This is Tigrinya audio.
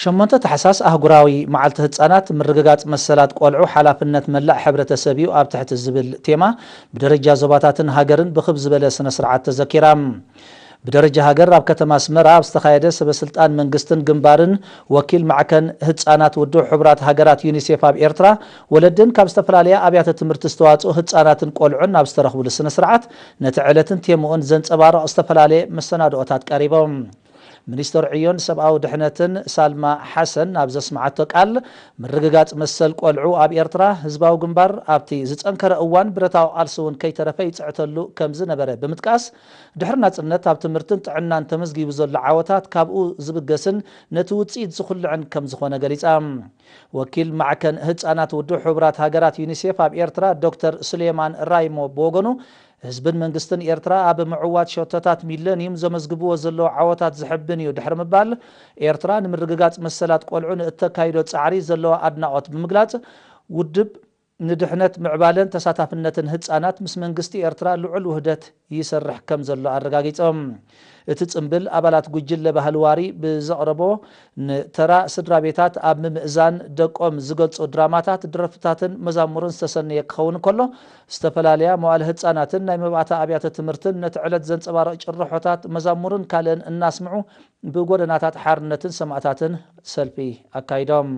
ሸሞንተ ታሕሳስ ኣህጉራዊ መዓልቲ ህጻናት፣ ምርግጋጽ መሰላት ቆልዑ ሓላፍነት መላእ ሕብረተሰብ እዩ ኣብ ትሕቲ ዝብል ቴማ ብደረጃ ዞባታትን ሃገርን ብኽብ ዝበለ ስነ ስርዓት ተዘኪራ። ብደረጃ ሃገር ኣብ ከተማ ኣስመራ ኣብ ዝተኻየደ ሰበ ስልጣን መንግስትን ግንባርን ወኪል ማዕከን ህጻናት ውድብ ሕቡራት ሃገራት ዩኒሴፍ ኣብ ኤርትራ ወለድን ካብ ዝተፈላለያ ኣብያተ ትምህርቲ ዝተዋጽኡ ህጻናትን ቆልዑን ኣብ ዝተረኽብሉ ስነ ስርዓት ነቲ ዕለትን ቴምኡን ዘንጸባርቕ ዝተፈላለየ መሰናድኦታት ቀሪቦም። ሚኒስትር ዕዮን ሰብኣዊ ድሕነትን ሳልማ ሓሰን ኣብ ዘስምዓቶ ቃል፣ ምርግጋጽ መሰል ቆልዑ ኣብ ኤርትራ ህዝባዊ ግንባር ኣብቲ ዝጸንከረ እዋን ብረታዊ ቃልሲ እውን ከይተረፈ ይጽዕተሉ ከም ዝነበረ ብምጥቃስ፣ ድሕሪ ናጽነት ኣብ ትምህርትን ጥዕናን ተመዝጊቡ ዘሎ ዓወታት ካብኡ ዝብገስን ነቲ ውጽኢት ዝኹልዕን ከም ዝኾነ ገሊጻ። ወኪል ማዕከን ህጻናት ውድብ ሕቡራት ሃገራት ዩኒሴፍ ኣብ ኤርትራ ዶክተር ሱሌማን ራይሞ ብወገኑ፣ ህዝብን መንግስትን ኤርትራ ኣብ ምዕዋት ሸቶታት ሚለኒዩም ዘመዝግብዎ ዘለዉ ዓወታት ዘሐብን እዩ ድሕሪ ምባል፣ ኤርትራ ንምርግጋጽ መሰላት ቆልዑ ንእተካይዶ ጻዕሪ ዘለዋ ኣድናቖት ብምግላጽ፣ ውድብ ንድሕነት ምዕባለን ተሳታፍነትን ህጻናት ምስ መንግስቲ ኤርትራ ልዑል ውህደት ይሰርሕ ከም ዘሎ ኣረጋጊጾም። እቲ ጽምብል ኣባላት ጉጅለ ባህሊ ዋሪ ብዘቕረቦ ንተራ ስድራ ቤታት ኣብ ምምእዛን ደቆም ዝገልጹ ድራማታት፣ ደረፍታትን መዛሙርን ዝተሰነየ ክኸውን እንከሎ፣ ዝተፈላለያ መዋለ ህጻናትን ናይ መባእታ ኣብያተ ትምህርትን ነቲ ዕለት ዘንጸባርቕ ጭርሖታት መዛሙርን ካልእን እናስምዑ ብጎደናታት ሓርነትን ሰማእታትን ሰልፊ ኣካይዶም።